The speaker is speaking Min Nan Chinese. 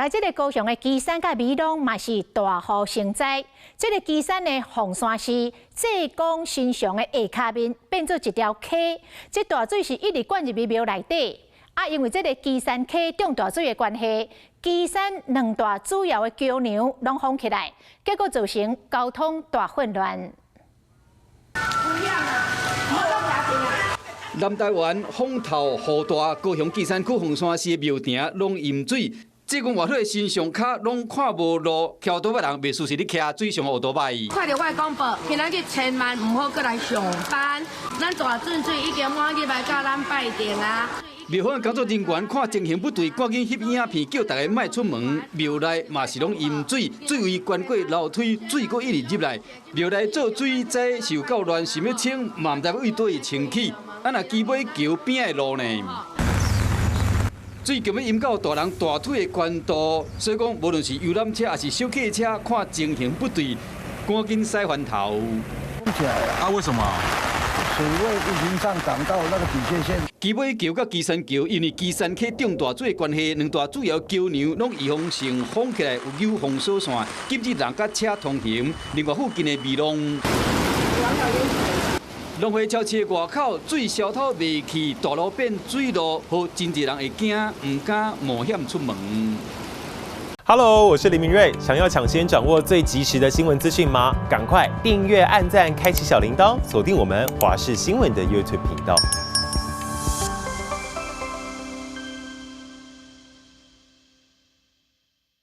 來，這个高雄的旗山佮美濃嘛是大雨成災。這个旗山的鳳山寺濟公神像的下跤面變做一條溪，這大水是一直灌入去廟內底。啊，因為這个旗山溪漲大水的關係，旗山兩大主要的橋梁攏封起來，結果造成交通大混亂。南台灣風頭雨大，高雄旗山區鳳山寺的廟埕攏淹水。濟公外口的神像跤攏看無路，騎歐多擺人袂輸是咧騎水上歐多擺。看著我的廣播，今仔日千萬毋好閣來上班。咱大圳水已經滿入來到咱拜殿啊！廟方工作人員看情形不對，趕緊翕影片叫大家莫出門。廟內嘛是攏淹水，水位懸過樓梯，水閣一直入來。廟內做水災是有夠亂，想欲清嘛毋知欲對佗位清起。啊，若基尾橋邊的路呢？水強欲淹到大人大腿的寬度，所以講無論是遊覽車抑是小客車，看情形不對，趕緊駛翻頭。封起來了。啊？為什麼？水位已經上漲到那個警戒線。基尾橋佮旗山橋，因為旗山溪漲大水的關係，兩大主要橋梁攏預防性封起來，有封鎖線，禁止人佮車通行。另外，附近的美濃農會超市外口水消透袂去，大路變水路，予真濟人會驚，毋敢冒險出門。 Hello，我是林明瑞，想要搶先掌握最及時的新聞資訊嗎？趕快訂閱、按讚、開啟小鈴鐺，鎖定我們華視新聞的 YouTube 頻道。